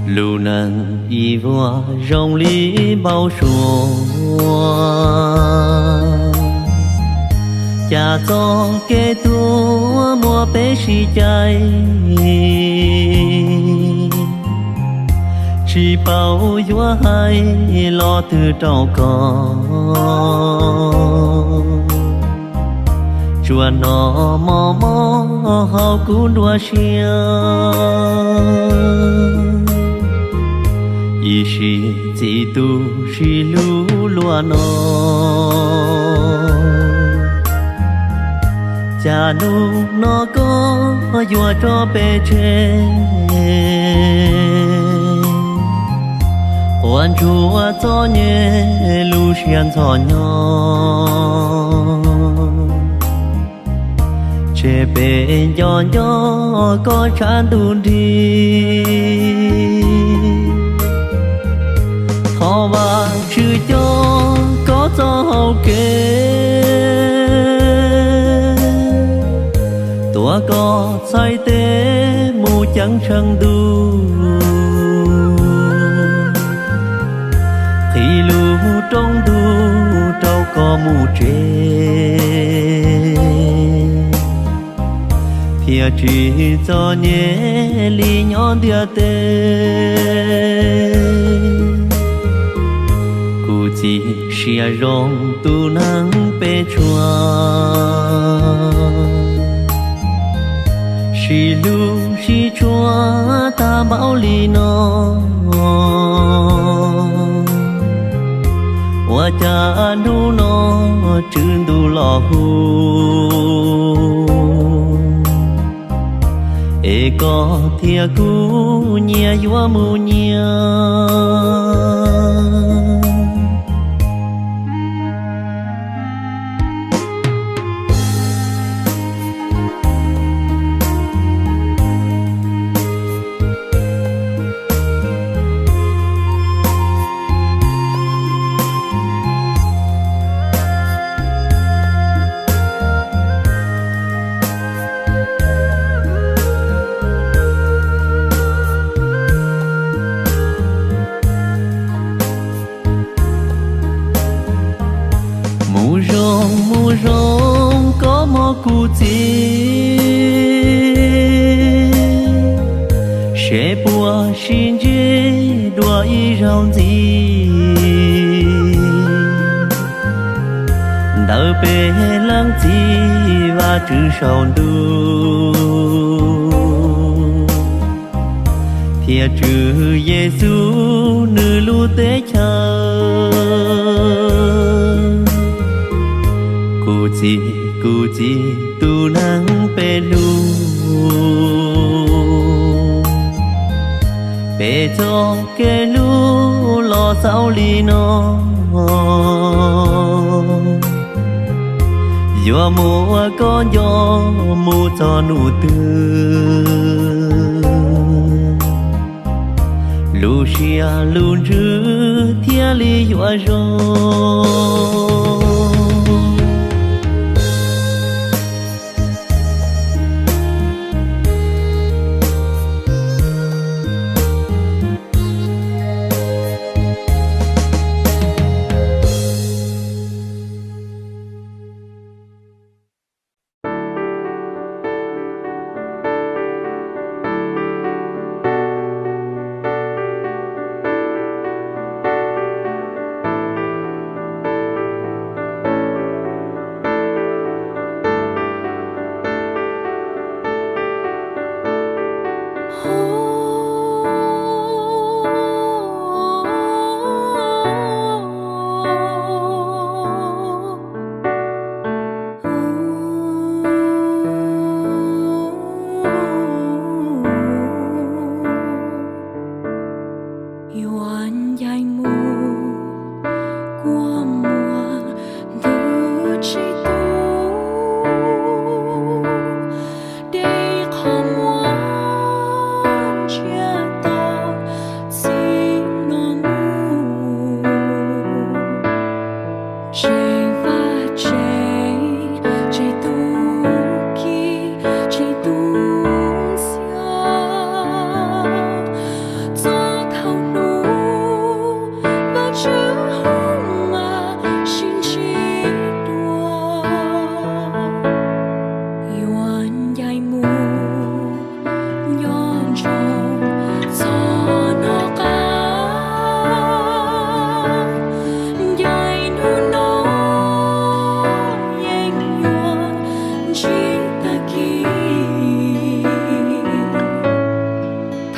Lub neej ib vuag zoo li npau suav, cas txoj kev tuag muab peb sib cais, tsis paub yuav hais lo twg rau koj. Tsuas hnov mob mob hauv kuv nruab siab, ib sim txiv tus sib hlub luaj no, cas hnub no koj yuav tso peb tseg. Quaj ntsuag txom nyem lub siab ntxhov hnyo, tseg peb nco nco koj tshav ntuj nrig. Thov Vajtswv coj koj txoj hau kev, tuav koj txhais tes mus ceev tsheej ntuj, qhib lub rooj ntug rau koj mus tsev, thiaj tsis txom nyem li nyob ntiaj teb. Kuv txiv siab zoo tus neeg peb tshua, sib hlub sib tshua tag npaum li no, ua cas hnub no tswv ntuj los hu, es koj thiab kuv nyias yuav mus nyias. Mus zoo mus zoo koj mog kuv txiv, seb puas sib ntsib dua ib zaug ntxiv. Ntawm peb leej txiv Vajtswv saum ntuj thiab Tswv Yexus nws lub teb chaws. Kuv txiv, kuv txiv tus neeg peb hlub, peb txoj kev hlub los xaus li no, yuav muab koj nco mus txog nus twg, lub siab lub ntsws thiaj li yuav zoo.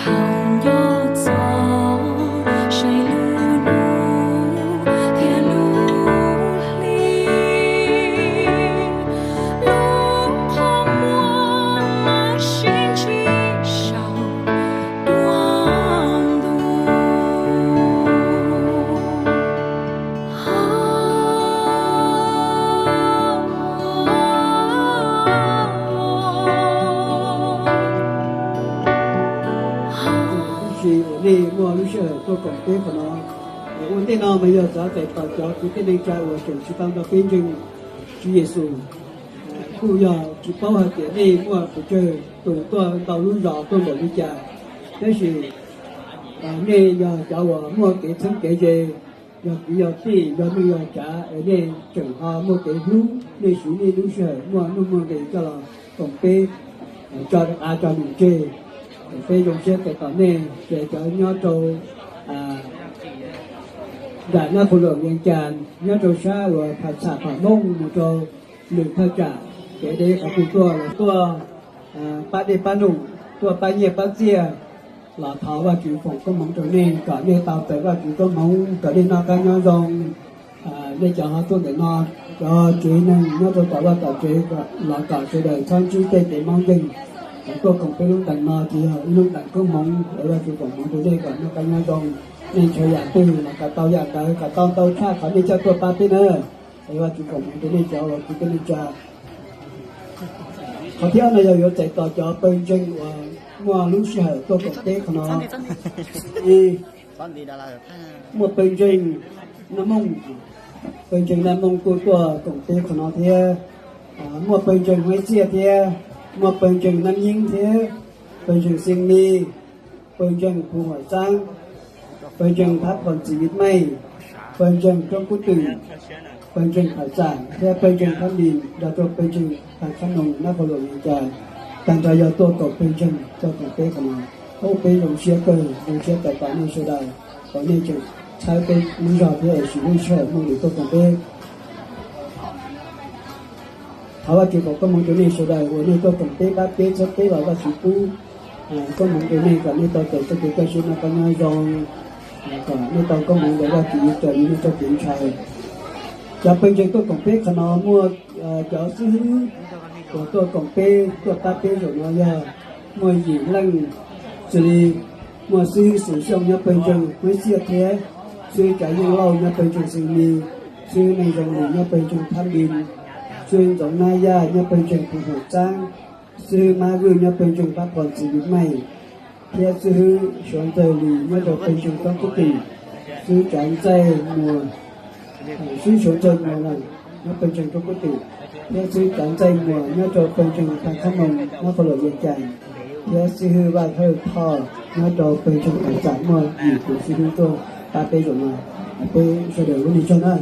Thaum nco txog saib lub hnub thiab lub hli, lub qhov muag mas sib ntsib saum ntuj. Tab sis uas nej muaj lub sij hawm tuaj koom peb qhov no, ua ntej no mas yog xav txais tos cov kwv tij neej tsa uas tseem tsis tau nrog peb ntseeg Tswv Yexus, kuj yog tsis paub hais tias nej muaj pes tsawg tus tuaj ntau lub zos tuaj npaum li cas. Tab sis nej yog cov uas muaj kev txheeb kev ze, yog kwv yog tij, yog neej yog tsav es nej tseem ho muaj kev hlub, nej siv nej lub sij hawm muaj nuj muaj nqis coj los koom peb, tso av tso num tseg. Peb zoo siab txais tos nej, ces cov nyob rau nram Nab Qhua Luam, Vias Cas, nyob rau sab uas Pham Xam, Pham Mooj mus rau lwm thaj tsam, kev deb qhov twg tuaj los tuaj pab dej pab num, tuaj pab nyiaj pab txiaj, los thov Vajtswv foom koob hmoov rau nej kom nej tau txais Vajtswv koob hmoov, kom nej noj qab nyob zoo. Nej cov ho tuaj ntawm no, cov tsev neeg nyob rau tom vaj tom tsev los kom sawv daws txhob ntsib tej kev mob nkeeg. Tuaj koom peb lub ntees no ces yog ib lub ntees koob hmoov, es Vajtswv foom hmoov rau nej kom noj qab nyob zoo. Nej ntshaw yam twg los kom tau yam ntawd, kom tau ntau tshaj qhov nej coj tuaj pab peb na. Es Vajtswv foom hmoov rau nej cov uas kwv tij neej tsa. Qhov thib ob no yog yuav txais tos cov pawg ntseeg uas muaj lub sij hawm tuaj koom peb qhov no. Muaj pawg ntseeg Naj Mooj, pawg ntseeg Naj Mooj kuj tuaj koom peb qhov no thiab. Muaj pawg ntseeg Huab Txiaj thiab, muaj pawg ntseeg Nab Nyeeb thiab, pawg ntseeg Xeev Mis, pawg ntseeg Phu Huam Xaab, pawg ntseeg Phab Phom Txim Vim Meej, pawg ntseeg Roob Kub Twm, pawg ntseeg Pham Xam thiab pawg ntseeg Phab Mis, nrog rau pawg ntseeg Phab Khab Noog Nab Qhua Luam Vias Cas, tag nrho yog tuaj koom pawg ntseeg tuaj koom peb qhov no. Ub, peb zoo siab kawg, zoo siab txais tos nej sawv daws, kom nej tseem txhawb peb lub zog thiab siv lub sij hawm muaj nqis tuaj koom peb. Thov Vajtswv foom koob hmoov rau nej sawv daws uas nej tuaj koom peb pab peb txhawb peb los Vajtswv pub koob hmoov rau nej kom nej tau txais txoj kev kaj siab noj qab nyob zoo, kom nej tau koob hmoov ntawm Vajtswv raws li nej txoj kev ntshaw. Cov pawg ntseeg tuaj koom peb qhov no muaj cov xib hwb uas tuaj koom peb tuaj pab peb zaum no yog muaj yim leej, xws li muaj xib hwb Xeem Xyooj nyob pawg ntseeg Huab Txiaj thiab, xib hwb Tsav Yeej Lauj nyob pawg ntseeg Xeev Mis, xib hwb Neej Zoo Lis nyob pawg ntseeg Phab Mis, xib hwb Ntxoov Nab Yaj nyob pawg ntseeg Phu Huam Xaab, xib hwb Mab Vwj nyob pawg ntseeg Phab Phom Txim Vim Meej, thiab xib hwb Suav Ntxawg Lis nyob rau pawg ntseeg Roob Kub Twm, xib hwb Tsav Ntxaij Muas, xib hwb Suav Ntxawg Muas nyob pawg ntseeg Roob Kub Twm, thiab xib hwb Tsav Ntxaij Muas nyob rau pawg ntseeg Phab Khab Noog Nab Qhua Luam Vias Cas, thiab xib hwb Vaj Thawj Thoj nyob rau pawg ntseeg Pham Xam. Muaj yim tus xib hwb tuaj pab peb zaum no, peb sawv daws ua nej tsaug na,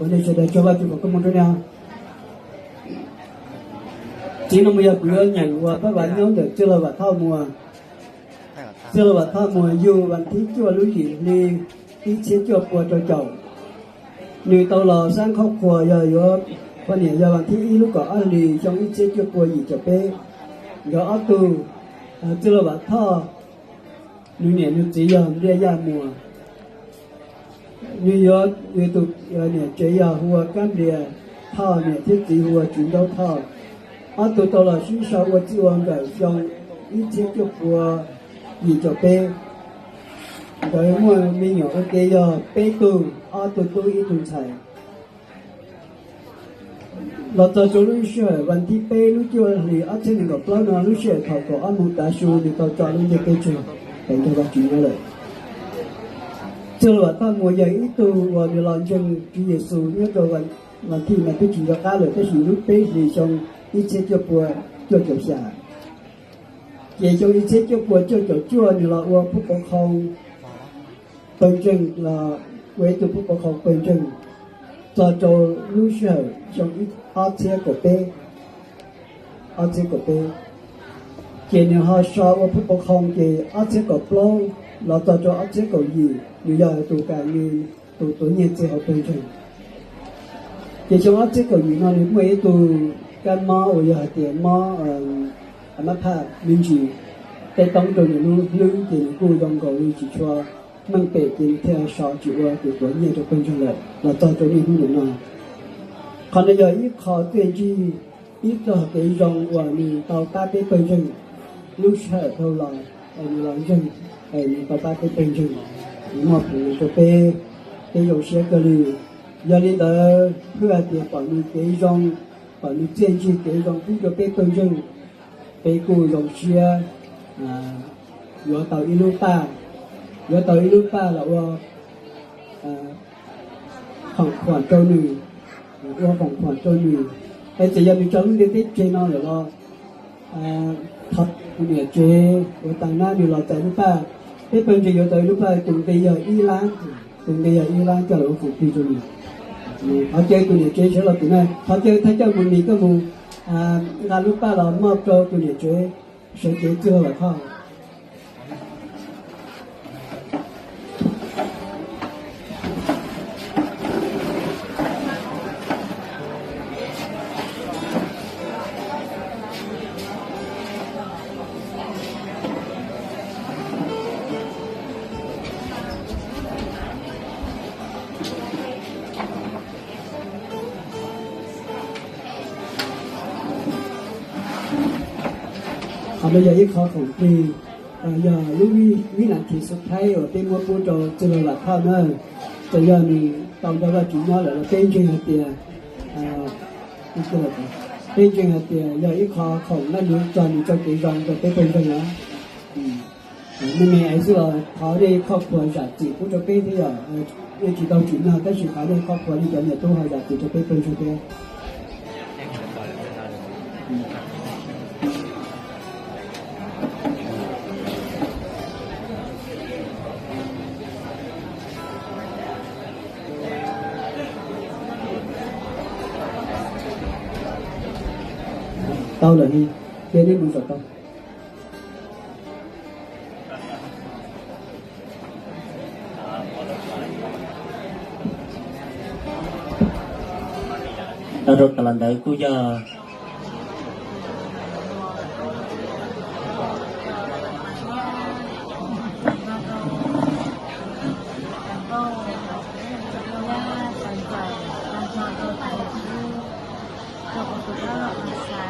ua nej sawv daws tsaug, Vajtswv foom koob hmoov rau nej. Txiv no mus yog kuv yuav nyeem uas Phab Vam nyob ntawm Txwj Laug Vam Thoj Muas. Txwj Laug Vam Thoj Muas yug vas thib cuaj lub yim hli ib txhiab cuaj pua rau caum. Nws tau los sab Nkhob Qhua yog yuav poj niam yog vas thib ib lub kaum ob hlis xyoo ib txhiab cuaj pua yim caum peb. Nkawd ob tug, Txwj Laug Vam Thoj, nws niam nws txiv yog Npliaj Yaj Muas. Nws yuav nws tus niam tsev yog hu ua Kab Nplias Thoj, niam thiab txiv hu ua Tswv Ntaub Thoj. Ob tug tau los sib sau ua txij ua nkawm xyoo ib txhiab cuaj pua yim caum peb. Nkawd muaj me nyuam ua ke yog peb tug, ob tug tub ib tug ntxhais. Los txog rau lub sij hawm vas thib peb lub cuaj hlis ob txhiab nees nkaum plaub no, lub sij hawm thaum kaum ob moos tav su nws tau tso lub ntiaj teb tseg, nrog Vajtswv nyob lawm. Txwj Laug Vam Thoj Muas yog ib tug uas nws los ntseeg Tswv Yexus nyob rau vas thib no twb tsis nco qab lawm, tab sis lub peb hlis xyoo ib txhiab cuaj pua cuaj caum xya, ces xyoo ib txhiab cuaj pua cuaj caum cuaj nws los ua phub pov qhoo pawg ntseeg, los ua ib tug phub pov qhoo pawg ntseeg txog rau lub sij hawm xyoo ob txhiab kaum peb, ob txhiab kaum peb. Ces nws ho so ua phub pov qhoo, ces ob txhiab kaum plaub los txog rau ob txhiab kaum yim nws yog tus kas nws tus tuav nyiaj txiag hauv pawg ntseeg. Ces xyoo ob txhiab kaum yim no nws muaj ib tug kab mob uas yog hais tias mob, a, mab phaj me ntsis. teb toob rau nws lub hlwb ces nws kuj zoo nkaus li tsis tshua meej pem ces nws thiaj so tsis ua tus tuav nyiaj rau pawg ntseeg lawm los txog rau niaj hnub nim no. Qhov no yog ib qho txiaj ntsig, ib txoj kev zoo uas nws tau pab peb pawg ntseeg lub sij hawm dhau los, es nws los ntseeg, es nws tau pab peb pawg ntseeg, nws muaj hmoov rau peb, peb zoo siab kawg li. Yog li ntawd, hwj hais tias pom nws kev zoo, pom nws txiaj ntsig kev zoo pub rau peb pawg ntseeg, peb kuj zoo siab yuav tau ib lub paj, yuav tau ib lub paj los ua khoom khuam rau nws, ua khoom khuam rau nws. Es txawm yog nws tso lub ntiaj teb tseg no lawm los thov tus niam tsev uas tas nab nws los txais lub paj, peb pawg ntseeg yuav tau ib lub paj, tus nqi yog ib lab, tus nqi yog ib lab coj los ua khoom plig rau nws. Thov caw tus niam tsev sawv los tim no, thov caw thawj coj mus nis koj mus nqa lub paj los muab rau tus niam tsev sawv cev txwj laug Vam Thoj. Qhov no yog ib qho khoom plig, yog lub vib nas this xub thaib uas peb muab pub rau txwj laug Vam Thoj na. Txawm yog nws tau nrog Vajtswv nyob lawm los peb ntseeg hais tias, peb ntseeg hais tias yog ib qho khoom laj nws txog nws txoj kev zoo rau peb pawg ntseeg na. Me me es xwb los thov nej khoj khuas zam txim pub rau peb thiab yom. Nej tsis tau tsim nyog tab sis thov nej khoj khuas nej cov niam tub ho zam txim rau peb pawg ntseeg thiab. Tau lawm, cia neb mus zaum tau. Rau tas los ntawd kuj yog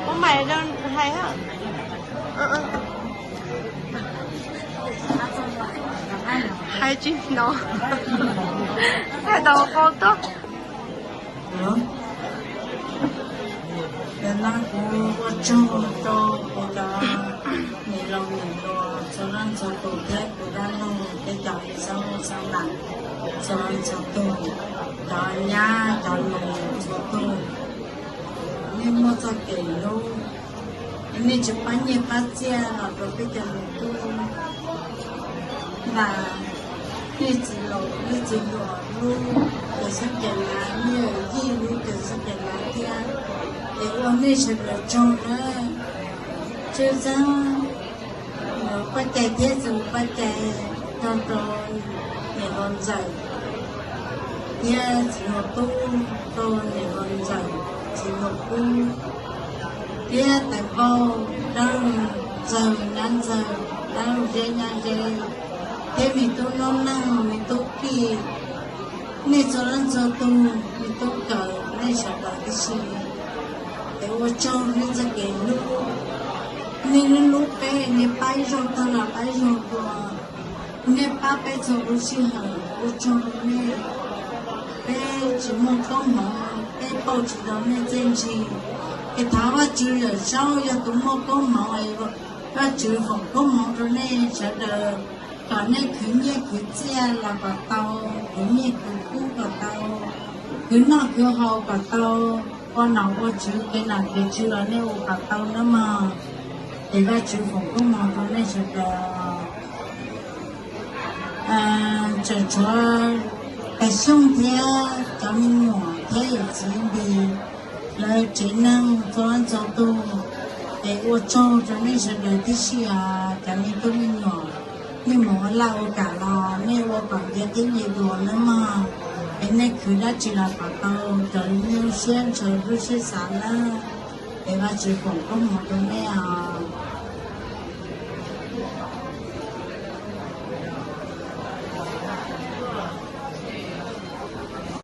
Ua mais hais, hais tsis hnov, hais tau qau tuaj. Yog no kuv ua tsaug rau kuv cov niam laus niam hluas txhua leej txhua tus thiab kuv dab laug thiab cov xeeb xeeb lam txhua leej txhua tus, cov nyab cov nus txhua tus. Nej muaj txoj kev hlub, nej tsis pab nyiaj pab txiaj los rau peb cov niam tub nrag, nej txiv laus nej txiv hluas lub cev xeeb cev lav, nej yij lub cev xeeb cev lav thiab, es ua nej sawv daws tsaug na. Tshwj xeeb paj cai thiab txiv paj cai, tag rau niam hluas ntxawm thiab txiv hluas tub, rau niam hluas ntxawm txiv hluas tub, thiab tais npauj dab laug ntxawg nyab ntxawg, dab laug zeb nyab zeb, thiab me tub noob neej me tub kij, nej txhua leej txhua tus, me tub kawm, nej sawv daws tib si, es ua tsaug nej txoj kev hlub. Nej hlub hlub peb, nej pab ib zaug tag los pab ib zaug dua, nej pab peb txhua lub sij hawm, ua tsaug rau nej. Peb tsis muaj koob hmoov, peb pauj tsis tau nej txiaj ntsig, es thov Vajtswv Yawm Saub yog tus muaj koob hmoov, Vajtswv foom koob hmoov rau nej sawv daws, kom nej khwv nyiaj khwv txiaj los kom tau, khwv nyiaj khwv kub kom tau, khwv noj khwv haus kom tau, ua nom ua tswv kev nom kev tswv los nej ua kom tau nawb mog. Es Vajtswv foom koob hmoov rau nej sawv daws. Tseem tshuav Tais Xyooj thiab cov me nyuam thiab yawm txiv Npis lawv tsev neeg txhua leej txhua tus, es ua tsaug rau nej sawv daws tib si os. Cov me tub me nyuam, nej mus ua laj ua kam los nej ua kom nce teb nce duas nawb mog. Es nej khwv dab tsi los kom tau raws li nej lub siab ntshaw lub siab xav nawb. Es Vajtswv foom koob hmoov rau nej os.